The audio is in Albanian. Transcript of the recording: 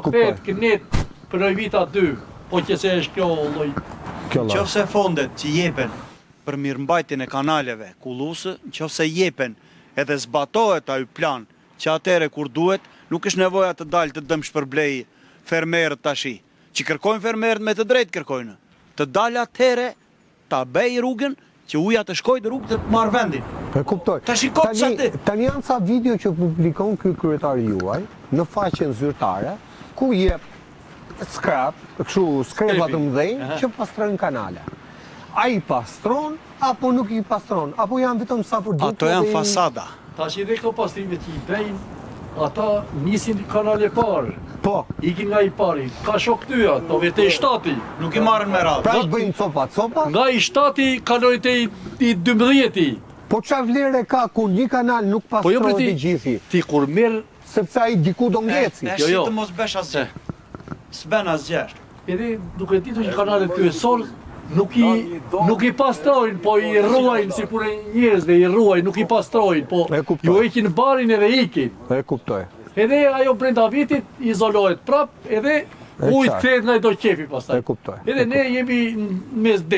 Kthehet kënet për një vit a dy, po që se është kjo lloj. Kjo lloj. Qofse fondet që jepen për mirëmbajtjen e kanaleve kullusë, nëqoftëse jepen edhe zbatohet ai plan që atëherë kur duhet, nuk është nevoja të dalë të dëmshpërblejë fermerët tashi, që kërkojnë fermerët me të drejtë kërkojnë, të dalë atëherë Ta bëj rrugën që uja të shkojë në rrugë të marrë vendin. E kuptoj. Tashi kot sa Tani, ti. tani janë ca video që publikon ky kryetari juaj në faqen zyrtare, ku jep skrap, kështu skrepa të mëdhenj që pastrojnë kanale. A i pastron apo nuk i pastron, apo janë vetëm sa për dukje Ato janë dhe i- fasada. Tash edhe këto pastrime që i bëjnë, ata nisin kanal e parë. Po. Ikin nga i pari, ka shok tyja, to vete i shtati. Nuk i marrin me radhë. Pra i bëjnë copa copa? Nga i shtati kaloi te i, i 12-ti. Po ça vlere ka kur një kanal nuk Po jo pastrohet për ti, i gjithi, ti kur merr sepse ai diku do ngeci. Është Jo, si jo. të mos bësh asgjë. S'bën asgjë ashtu. Edhe duke ditur që kanalet kryesor nuk i nuk i pastrojnë, po i rruajnë si punë njerëzve, i rruajnë, nuk i pastrojnë, po E kuptoj. ju heqin barin edhe ikin. E kuptoj. Edhe ajo brenda vitit izolohet prap, edhe E ujë qartë. kthehet nga do qefi pastaj. E kuptoj, Edhe e ne jemi në mes detit.